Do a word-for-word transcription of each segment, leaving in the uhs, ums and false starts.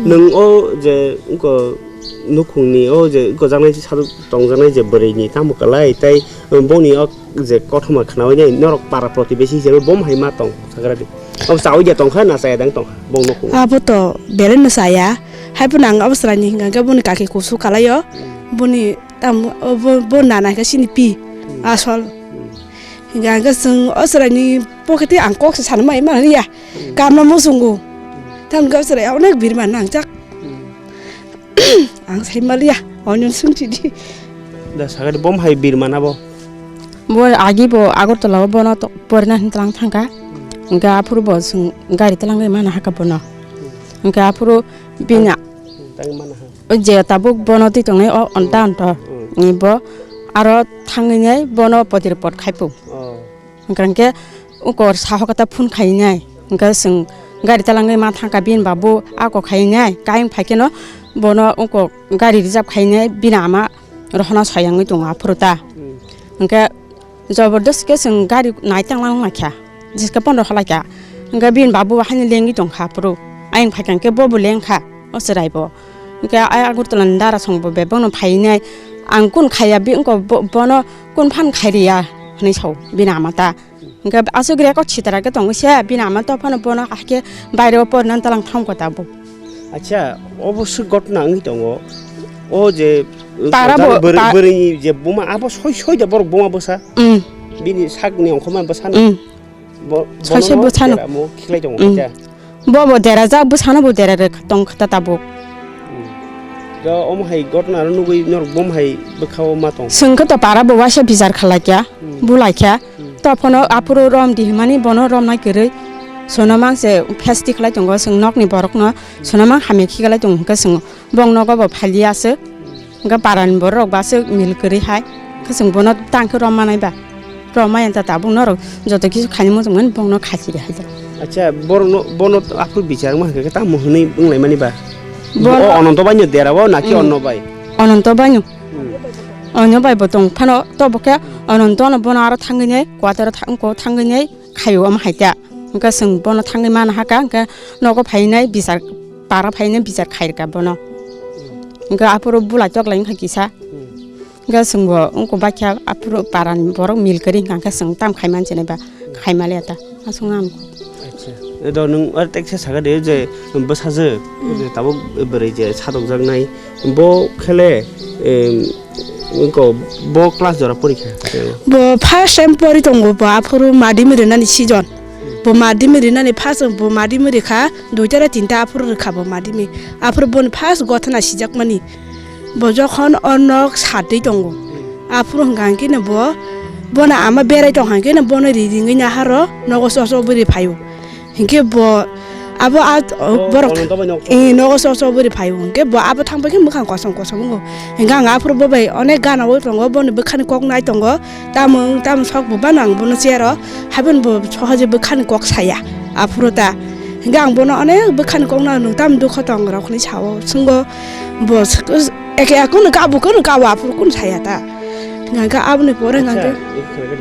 Nwng o je wngko nukhungni o je wngko jaknai si sadok tongjaknai je bwrwini tamo kwlai tei boni o je kothoma khnaui nai norok para protibesi hisabe bo hai ma tong sagra di. O chaui dia tongkha na chaya dang tongkha bong nukhung. Abo to belai no chaya. Hai phano ang abo chwraini hingka khe boni kaki kusu kalaio. Boni tamo bo, bo nana khe sini pi asol. Hingka khe chwng o chwraini pocket ang kok se sanmai ma ya. Kamna muchungo. Tamni kok chwrai onek birman nangjak. Ang sai maliya, onion sungchidi. Da sagadi bom hai birman abo. Bo agi bo Agartala o bono to porina hin tlang thangka. Hingke aphuru bo sung gari tlang mana haka bono. Hingke aphuru bina. Tang mana ha. O je tabuk bono twi tongnai o onta onto. Ni bo aro thangwi nai bono potir pot khaipu. Oh. Hingke hingke ukor saho kata phone khainai. Hingke chwng gari talangwi ma thangka bini babu ako khainai. Kaiyang phaikeno bono uko gari reserve khainai bini ama rohona soyangwi tongo aphuru ta. Hmm. Hingke jobordast khe chwng gari nai tanglang lakha. Jiska pondro halaikha. Hingke bini babu haino lengwi tongkha aphuru. Ayang phaikha hingke bobo lengkha o chwraibo. Hingke ai Agartala ni dara songbo bebakno phainai. Ang kun khaiya bi wngko bo-, bono kun phan khairiya hinui sao bini ama ta. Hingke aswk rek o sitara khe tongwi se, bini ama to phano bono hakhe baire o porna talang thangkho ta bo. Acha, obo swk gotna wngwi tongo. O je, Para bo, bwrwi, pa- bwrwini je buma, abo soi, soi da borok buma bwsa. Mm. Bini sakni ongkhorma bwsano. Mm. Bo-, Soi, soi bono bwsano. Deramo khiklai tongo, Mm. Acha. Bo bo derajak bwsano bo dera rwk tong kha ta tabuk. Hmm. Da omo hai gotna ro nugui norok bom hai bwkhao ma tong. Chwng khe to para bo waisa bichar khalai kya, Hmm. bulai kya. Hmm. To phono aphuru rom di himani bono rom nai kwrwi. Sono mang se festi khlai tongo chwng nokni borokno. Sono mang hamya khiklai tongo hwnkhe chwng bong nogo bo phaliya se. Hwnkhe parani borok ba se mil kwrwi hai. Khe chwng bono tang khe rom manai ba. Rok maya ta tabuk norok joto kisu khaini muchung mani bongno khachiri hai ta. Acha, borokno, bono aphuru bichar wngma hwnkhe tamo hwnwi wnglaimani ba? Bono O Ononto bai no dera o naki Hmm. Onno bai? Ononto bai no. Hmm. Onno bai bo tong phano to bo khe Ononto no bono aro thangwi nai quarter o thang ko thangwi nai khaio am hai ta. Hwnkhe chwng bono thangwi mana haka hwnkhe nogo phainai bichar para phainai bichar khairika bono. Hwnkhe aphuru bulai toklai wngkha kisa. Hmm. Hingke chwngbo wngkha bakya aphuru parani borok mil kwrwi hingka khe chwng tam khai man chinai ba khai maliya ta aswk nang. Acha. Edo nwng o teksa saka de je bwsajwk, Hmm. je tabuk bwrwi je sadokjaknai, bo khele, em, wngko bo class jora porikha? Bo first time pori tongo, bo aphuru madhyamik rinani season. Bo madhyamik rinani first bo madhyamik rikha, duita ra tinta aphuru rikha bo madhyamik. Aphuru boni first gothana sijakmani. Bo jokhon o nok satwi tongo, aphuru hwnkha hwnkhe no bo, bono ama berai tong hwnkhe no bono ri ringwi naharo nogo so so bwrwi phaio. Hinkhe bo abo a, o, borok Ononto bai nok eh, nogo so so bwrwi phaio. Hinkhe bo abo thang bai khe mwkhang kosom kosom wngo. Hinkhe ang aphuru bo bai onek gana o tongo, boni bwkhani kok nai tongo. Tamo wng tamo sok bo bano ang bono chair o, haibon bo sohoje bwkhani kok saya aphuru ta. Hinkhe ang bono onek bwkhani kok nai nwng tamo dukho tong rok hinwi sao, swngbo. Bo eke kunu kabo kunu kabo aphuru kunu saya ta. Hingkha aboni pore hingkha Acha, khe.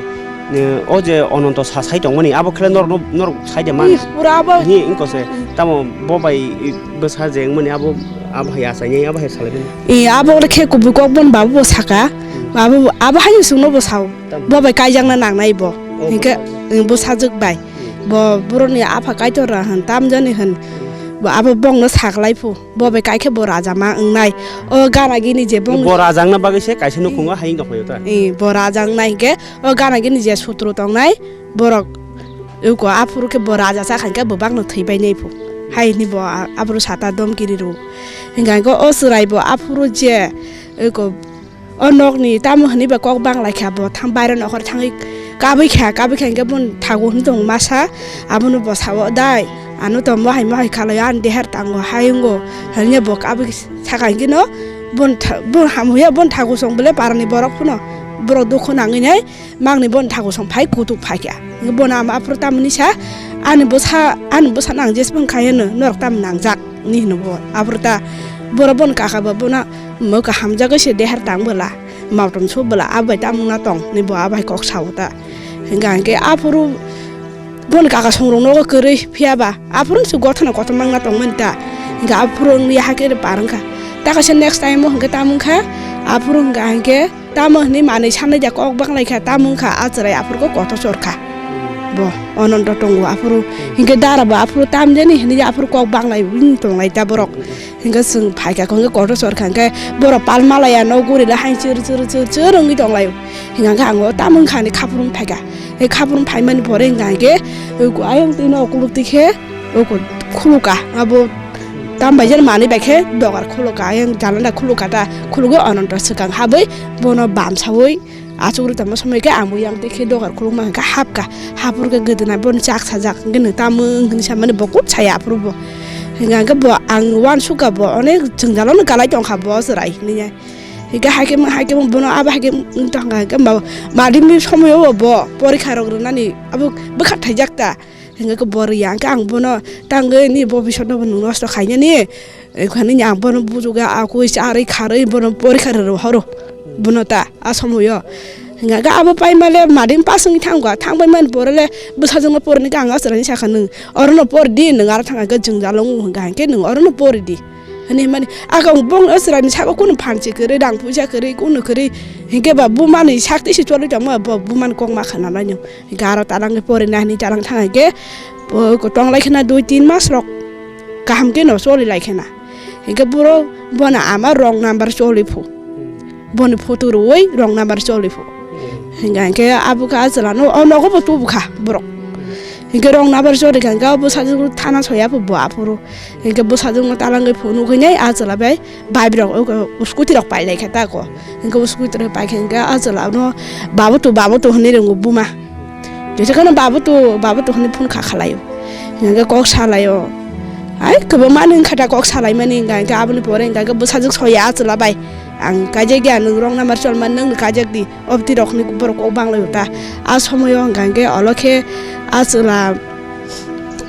Ni, o je Ononto sa sai tongmani, abo khle norok, norok sai de man. Ih, pura abo. Ni, wngkose, tamo bo bai bwsa je wngmani, abo, abo hai achaini, abo hai salai mani. Eh, abo khe kubui kok bon babu bo saka. Hmm. Abo, abo hai sungno bo sao. Tamo. Bo bai kaijakna nangnai bo. Oh, hingkhe, bo. Eh, bo sajwk bai. Hmm. Bo boroni apha kaitor ra hwn, tamjani hwn. Hmm. Bo abo bongno saklai phu. Bo bai kaikhe bo raja ma wngnai. O gana gini je bong Bo raja wngna bagwi se kaisa nukhungo hayung tongphaio ta? Eh, bo raja wngnai hinkhe o gana gini je sutro tongnai borok uko aphuru khe bo raja cha khankhe bo bakno thwibainai phu. Hai hwnwi bo a-, aphuru sata domkiri rw. Hinkhe o chwrai bo aphuru je uko O nokni tamo hwnwi ba kok banglaikha, bo thang baire nokhor thangwi kabwi kha, kabwi kha hinkhe boni thago hwnwi tongo masa, abono bo sao, "Dai, ano to mohai mohai khalai, ani deher tango," hai wngo, hwnwi bo kabwi saka hinkhe no, boni tha-, bo hamya boni thago song bole parani borok phano borok dukhu nangwi nai, Mangni boni thago song phai kutuk phaikha. Bono ama aphuru tamni sa, ani bwsa, ani bwsa nang jesbong khai hwno, norok tamo nangjak ni hwno bo. Aphuru ta borok boni kaka bo bono mwkha hamjagwi se dehar tang bwla, mautum su bwla, abai tamo wngna tong ni bo abai kok sao ta. Hingkha hinkhe aphuru boni kaka songrok nogo kwrwi phiya ba, aphuru se gothana kotor mangna tongmani ta. Hingke aphuru wngya hakhe par wngkha. Ta kaisa next time o hingke tamo wngkha, aphuru wngkha hingke tamo hinwi manwi sanai da kok banglaikha, tamo wngkha a chwrai aphuru kok kotor chorkha. Bo ononto tongo aphuru. Hingke dara bo aphuru tamjani hinwi aphuru kok banglai wng tonglai ta borok. Hingke chwng phaikha, hingke kotor chorkha, hingke borok pal malaya no gurila hai chir chir chir chir wngwi tonglaio. Hingke ang o tamo wngkha hinwi khaphuru phaikha. E khaphuru phaimani pore hingka hingke ayang twi no ukuluk twi khe ukuluk khuluka. Abo tambai jan manwi bai khe dogar khuluka, ayang jalanda khuluka ta, khulugwi ononto swkang habwi bono bamsawi. Achuk rw tongma somoi khe ang bo yang twi khe dogar khulukma hwnkhe hapkha. Haphuru khe gwdwna bono chak sajak, hwnkhe nwng tamo wng hwnwi samani bo kut saya aphuru bo. Hwnkha hwnkhe bo ang uansukha bo onek jwngjalo no kalai tongkha bo chwrai hinwi. Hwnkhe haikhe haikhe bono abo haikhe wng tongkha hwnkhe ma-, madimni somoio bo porikha rok rwnani abo bwkha thaijak ta. Hingke bo rwya, hingke ang bono tangwi ni bobisot no bo nwng nosto khainani, hinwi ang bono bujugo, akui charwi kharwi bono porikha rw horo, bono ta a somoyo. Hingke abo paimale madin pass wngwi thangkha, thangbai mani borele bwsajwkno porhinai khe ang a chwraino sakha, "Nwng orono pordi, nwng aro thangkha khe jwngjal wngo hwnkha, hinkhe nwng orono poridi." Hwnwi hwnmani, akang bongni o chwraini saka kunu phanchi kwrwi, rang puisa kwrwi, kunu kwrwi, hinkhe ba bumani sak twi se choli tongma, bo bumani kok ma khna nai nw. Hinkhe aro talangwi porinai hinwi talang thang hinkhe, bo tonglai khna dui tin mas rok kaham khe no choli lai khna. Hinkhe boro bono ama wrong number choli phu. Boni photo rwui wrong number choli phu. Hingka hinkhe abo khe a chwla no o nogo bo tubu kha borok. Hinkhe wrong number choli kha hinkhe o bwsajwk thana soya phu bo aphuru. Hinkhe bwsajwk no talangwi phu nukhinai a chwla bai bike rok scooty rok pailai kha ta ko. Hinkhe o scooty rok paikha hinkhe a chwla no babu tu babu tu hinwi ringo buma. Jesa kheno babu tu babu tu hinwi phone kha khalaio. Hinkhe kok salaio. Ai kwbangma nwng kha ta kok salaimani hinkha hinkhe aboni pore hinkha hinkhe bwsajwk soya a chwla bai. Ang kaijakya, nwng wrong number cholmani nwng kaijak di, obti rokni borok kok banglaio ta. A somoyo hwnkha hinkhe olo khe a chwla,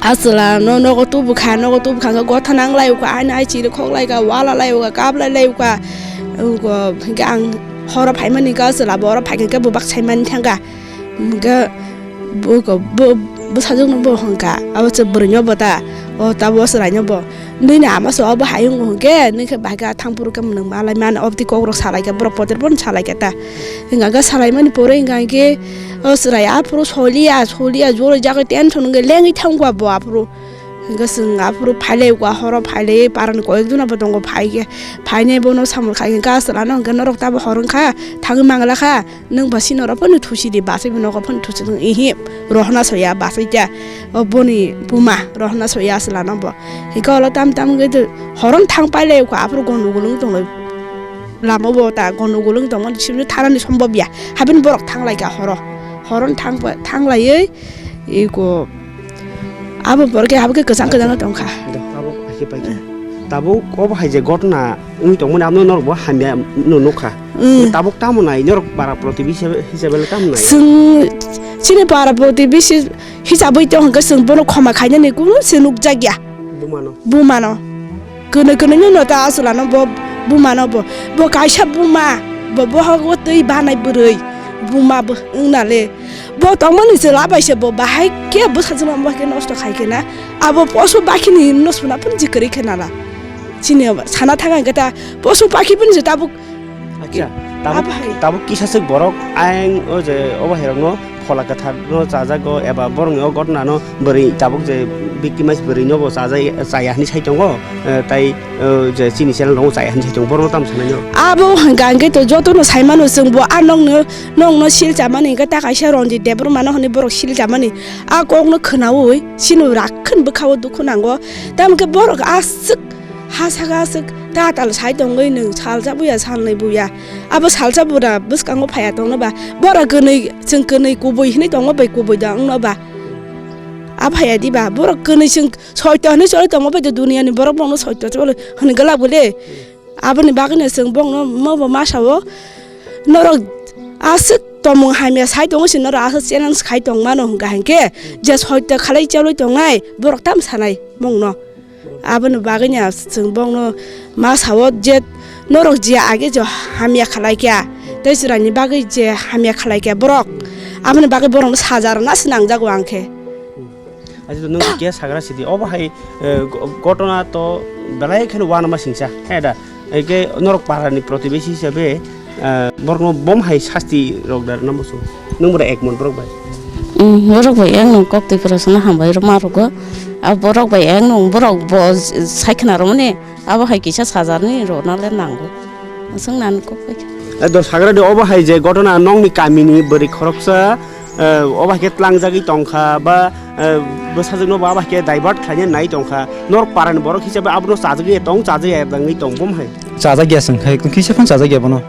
a chwla no nogo tubukha, nogo tubukha hinkhe gotha nang laio kha, aina ai chiri khok lai kha, wala laio kha, kap lai laio kha. Hinkhe ang horo phaimani hinkhe a chwla bo oro phaikha hinkhe bwbak saimani thangkha. Hinkhe bo, bo, bwsajwkno bo hwnkha, abo se bwrwino bo ta, o tabuk o chwraino bo. Nini ama se obo hai wngkha hwnkhe, nini khe bai khe thang phuru khe nwng malai mani, obtwi kokrok salai khe, borok potor pono salai khe ta. Hwnkha khe salaimani pore hwnkha khe, o chwrai aphuru soliya, soliya, jori jagwi tension wngwi lengwi thangkha bo aphuru. Hwnkhe chwng aphuru phailai kha, horo phailai parani koyek jona bo tongo, phai khe, phainai bono samung khai khe, chwlano hwnkhe norok tabo hor wngkha, thangwi mangla kha. Nwng ba sino rok phano thusi di, basai bo nogo phano thusi di, ihi rohorna soya basai kya, o boni buma rohorna soya aswlano bo. Hingke olo tam tam wngkhe horo thang pailai kha, aphuru gondogol wng tonglaio. Lama bo ta gondogol wng tongmani simi thanani sombob ya, habini borok thang lai kha horo, horo thang pa-, thang laiwi eko abo borok khe abo khe kwchang kwchang tong kha. Tabuk hai khe pai kha. Tabuk obo hai je gotna wngwi tongmani, aboni norok bo hamya no nukha. Mm. Tabuk tamo nai norok para protibesi hisabe, hisabe le tamo nai? Chwng chini para protibesi hisabwi tong hwnkhe chwng bono khoma khainani kunu se nukjakya. Bumano. Bumano. Kwnwi kwnwi no ta aswlano bo bumano bo. Bo kaisa buma, bo bohogo twi banai bwrwi. Buma bo wngna le. Bo tongmani chwla bai se bo bahai khe bwsajwkno bahai khe nosto khai khe na. Abo posu bakhini no suna phano je kwrwi khe nala. Chini sana thang ang khe ta posu bakhi phano je tabuk. Acha, tabuk, abo hai. Tabuk kisa swk borok ayang o je obo hai rokno phola kwthar no chajago eba borokni o gotna no bwrwi tabuk je victimize bwrwi no bo chajai, chaya hinwi sai tongo. Eh, tai, eh, je chini channel tongo chaya hinwi sai tongo, borokno tamo sanai no? Abo hwnkha hwnkhe to jotono sai mano chwng bo a nokno, nokno sil chamani hwnkhe ta kaisa Ranjit Debbarma no hwnwi borok sil chamani. A kokno khwnaui chini rakhwni bwkhao dukhu nango. Tamo khe borok aswk ha saka aswk tatal sai tongwi nwng salsa buya salnwi buya. Abo salsa bura bwskango phaiya tongno ba? Borok kwnwi, chwng kwnwi kubui hinwi tongma bai kubui da wngno ba? A phaiya diba? Borok kwnwi chwng soito hinwi choli tongma bai da duniani borok bongno soito choli hwnwi glak bole. Aboni bagwino chwng bongno mobo masa o norok aswk tomung hamya sai tongo se norok aswk challenge khai tongmano hwnkha hinkhe je soito khalai chalwi tongnai borok tam sanai bongno. Aboni bagwino chwng bongno masa o je norok je age je hamya khalai kha tei chwraini bagwi je hamya khalai kha borok aboni bagwi borokno saja rwna se nangjago ang khe. Nwng khe sagra sidi, obo hai, eh, go-, gotona to belai kheno uanama singsa, he da? Eke norok parani protibesi hisabe, eh, borokno bom hai sasti rok da namo su. Nwng bwrwi ekmon borok bai. Hmm, borok bai ang nwng kok twi kwrwsano hambai rwma rwgo. Abo borok bai ang nwng borok bo s-, s-, sai khna rwmani. Abo hai kisa sajarni rwna le nango. Aswk nani kok bai kha. Eh, do sagra de, obo hai je gotona nongni kamini bwrwi khoroksa, eh, obo hai khe tlangjagwi tongkha ba, eh, bwsajwkno bo abo hai khe divert khlaina nai tongkha. Norok parani borok hisabe abono chajagwi tong, chajagwi tong bom hai. Chajagya swng khai, kisa phano chajagya bono.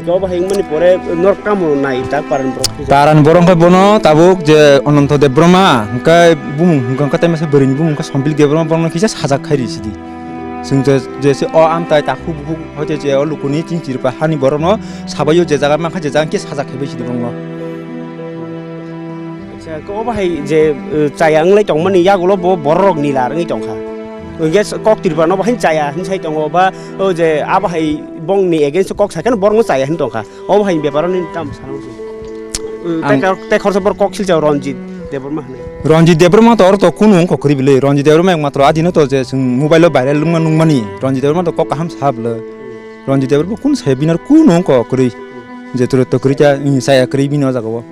Obo hai wngmani pore norok tamo nai ta parani borok hisabe? Parani borok wngkha bono tabuk je Ananto Debbarma, hwnkhe bumung hwnkha, hwnkha tei masa bwrwini bumung wngkha Sompili Debbarma, borokno kisa sajak khai ri sidi. Chwng je, je se o amtai takhuk bukhuk hoite je o lukuni chini chiripa hani borokno sabaio je jaga mankha je jaga khe sajak khai bai sidi borokno. Acha, ko obo hai je, uh, chaya wnglai tongmani yagulo bo bororok nila wngwi tongkha. Hwnkhe kok tirpano bo hai chaya hwn sai tongo ba o je abo hai bongni against kok saikhe borokno chaya hwn tongkha. Obo hai beparo nini tamo sana muchung? Uh, Ang tei kor-, tei khoroksa borok kok silcha Ranjit Debbarma hwnwi. Ranjit Debbarma to oro to kunu wngkha kwrwi bwlwi. Ranjit Debbarma ekmatro adino to je chwng mobile o viral wngma nukmani. Ranjit Debbarma to kok kaham sa bwlwi. Ranjit Debbarma kunu saya bini aro kunu wngkha kwrwi. Je turo to kwrwi cha, chaya kwrwi bini o jaga o.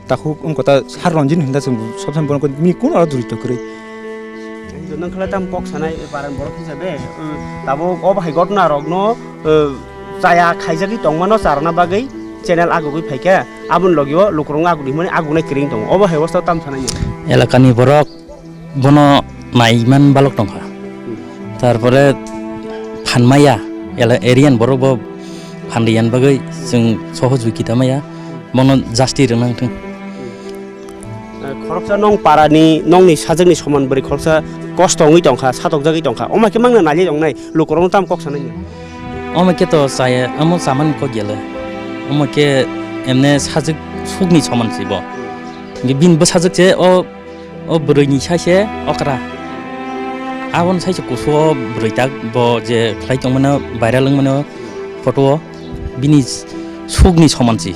Takhuk wngkha ta sar Ranjit hinda chwng sob samai bono bini kunu aro duri to kwrwi. Nang khala tam kok sanai paran borok hisabe, uh, tabuk obo hai gotna rokno, uh, chaya khaijagwi tongmano charwna bagwi channel agugwi phaikha, aboni logio lukurok aguni hwnmani agunai kwrwi tongo. Obo hai bwsao tam sanai. Elakani borok bono naiman balok tongkha. Tarpore phanmaya, ela-, area ni borok bo phanriyan bagwi chwng sohojogita maya, bono justice rwna thung. Eh, khoroksa nong parani, nongni sajwkni soman bwrwi khoroksa kosto wngwi tongkha, satokjagwi tongkha. Omo khe mangna naiwi tongnai, lukurokno tamo kok sanai ya? Omo khe to chaya, amo chamani kok ya le. Omo khe emne sajwk sukni soman se bo. Hingke bini bwsajwk se o, o bwrwini sai se okra. Aboni sai se kusu o bwrwi tak bo je khlai tongmano, viral wngmano photo o. Bini sukni soman si.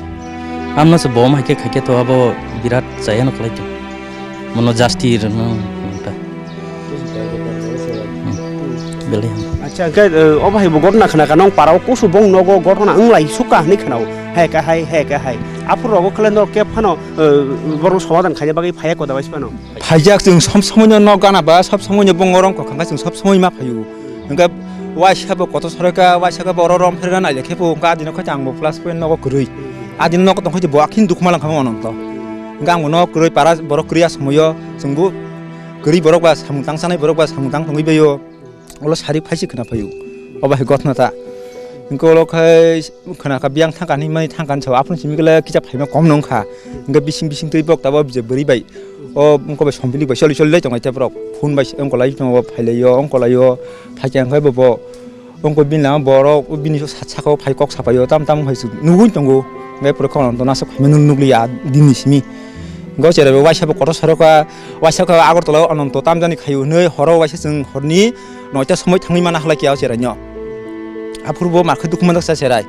Amno se bom hai khe khai khe to abo birat chayano khlai tong. Mono justice rwno ta. Hmm. Belai ham. Acha, hwnkhe, eh, obo hai bo gotna khna kha nong parao kusu bong nogo gotna wnglai sukha hwnwi khnao. Hai kha hai, hai kha hai. Aphuru rogo khlai norok khe phano, eh, borok somadan khaina bagwi phaiya koda bai phano. Phaijak, chwng sob somoino nok gana ba, sob somoino bongorok kokha khe chwng sob somoi ma phaio. Hwnkhe waisa bo kotor soroika, waisa khe borok rom pherna nailai khe bo, hwnkhe adino khe ang bo plus point nogo kwrwi. Adino nogo tongkhe bo akhin dukhu malangkha mo Ananto. Hwnkhe ang bo nok kwrwi para borok kwrwi a somoio chwng bo kwrwi borok ba samung tang chanai borok ba samung tang tongwi baio. Ulo sari phaisi khna phaio. Obo hai gotna ta. Hwnkhe ulo khai khna kha biyang thangkha hinwi mani thangkha hinwi sao. Aphuru simi khe kisa phaima kom no wngkha. Hwnkhe bising bising twi bok tabok je bwrwi bai. O wngkha bai sombilik bai choli choli lai tongo tei borok. Phone bai wngkha lai tongo, phai lai o, wngkha lai o. Phai khe wngkha bo bo. Wngkha bini lama borok bini sat saka o phai kok sapai o. Tam tam hai se nugui tongo. Hwnkhe pore kok no nasuk phaima nukliya dini simi. Hwnkhe o cherai bai waisa bo kotor soroka. Waisa khe Agartala o Ananto tamjani khaio hwnwi horo waisa chwng horni noita somoi thangwi mana halai khe o cherai no. Aphuru bo mar khe dukhu manjak cha cherai.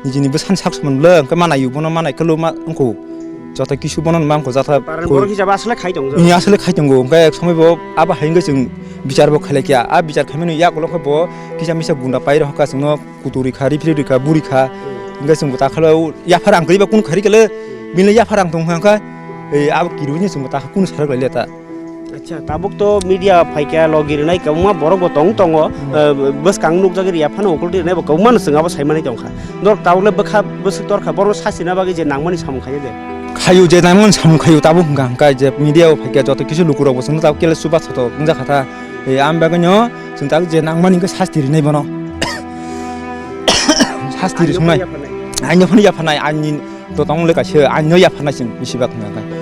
Nijini bwsani sak sumon bwle hwnkhe manai bono manai kwlwma wngkho. Joto kisu bono ma wngkho jatha. Paran borok hisabe aswk khai tongo. Ni aswk khai tongo hwnkhe ek somoi bo abo hai wngkhe chwng bichar bo khailai kha. A bichar khaimani yagulo khe bo kisa misa gunda pai rw kha chwngno kuturi kha, ripri rw kha, buri kha. Hwnkhe chwng bo ta khe yaphar ang kwrwi ba kunu kharwi khe le bini yaphar ang tong kha hwnkhe abo kirwi ni chwng bo ta khe kunu sarak lai le ta. Acha, tabuk to media phaikha, logi rwnai kwbangma borok bo tong tongo, hmm, eh, bwskang nukjagwi riya phano ukulti rwnai bo kwbangma no chwng abo saimani tongkha. Norok tabuk le bwkha bwswk torkha, borok sasina bagwi je nangmani samung khaina de. Khayu je nangmani samung khayu tabuk hwnkha hwnkha je media o phaikha joto kisu lukurok bo chwngno tabuk kele chuba soto wngjakha ta. Eh, am bagwi no chwng tabuk je nangmani hwnkhe sasti rwnai bono. Sasti rwsongnai. Aino phano yapharnai, aini to tong le kaisa, aino yapharnai chwng bisi bak hwnkha.